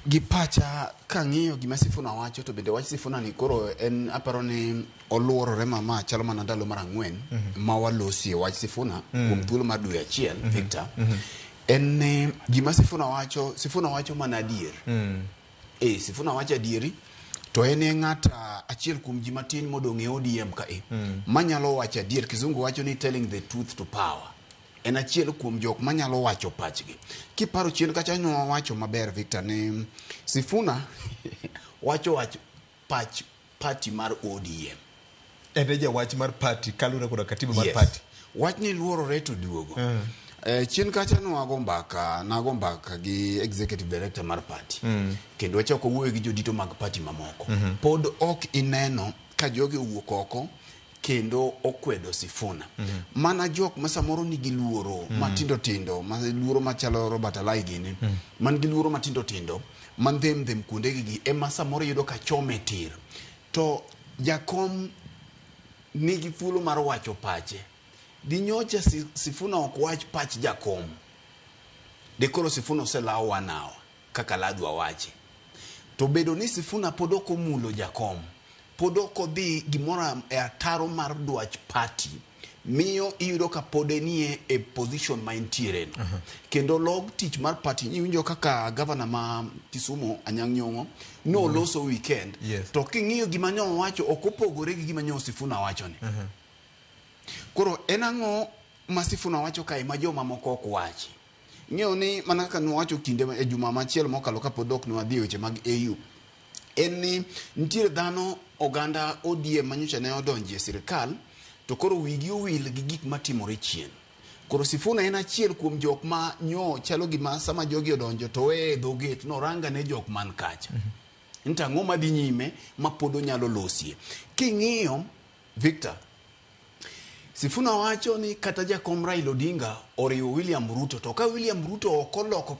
Gi pacha kang'iyo gima Sifuna wacho, to bende wach Sifuna ni koro en aparo ni oluorore ma chalo mana ndalo mar 4 ma walosie wach Sifuna kuom thuolo mar dwe achiel. Victor, en ni gima Sifuna wacho, Sifuna wacho mana adier. Sifuna wacho adieri, to en e ng'at achiel kuom ji matin modong' e ODM ka e manyalo wacho adier. Kizungu wacho ni "telling the truth to power". En achiel kuom jok manyalo wacho pachgi. Kiparo chien kacha, nwawacho maber, Victor, ni Sifuna wacho wach pach party mar ODM. En e jawach mar party kaluwore koda katiba mar party. Wachni luorore to duogo. Chien kacha nwago mbaka, nago mbaka gi executive director mar party kendo wachako wuoyo gi jodito mag party mamoko. Pod ok ineno ka jogi owuok oko kendo okwedo Sifuna. Mana jok ma samoro nigi luoro matindo tindo, ma luoro machalo Robert Alai gini, man gi luoro matindo tindo, mandhem dhem kuondegi gi ema samoro iyudo ka chome tir. To jakom nigi thuolo mar wacho pache. Dinyocha Sifuna ok wach pach jakom. De koro Sifuna oselawo 1 hour kaka ladwa wache. To bedo ni Sifuna pod ok omulo jakom, pod ok odhi gimoro e ataro mar dwach party, miyo iyudo ka pod enie e position ma entiere no. Kendo log tich mar party, iwinjo kaka gavana ma Kisumu Anyang' Nyong'o noloso weekend. To king'iyo gima nyo owacho, ok opogore gi gima nyo Sifuna wacho ni. Koro en ang'o ma Sifuna wacho kae ma joma moko ok wachi? Ing'eyo ni mana kaka nwawacho kinde e juma machielo mokalo kapod ok nwadhi e weche mag AU, en ni nitiere dhano, oganda ODM manyocha ne odonjo e sirikal, to koro wigi owil gi gik matimore chien. Koro Sifuna en achiel kuom jok ma nyo chalo gima sama jogi odonjo to weye e dho gate noranga ne jok man kacha. Nto ang'o madhi nyime ma pod onyalo losie? King'iyo, Victor, Sifuna wacho ni kata jakom Raila Odinga oriwo William Ruto, to ka William Ruto ok oloko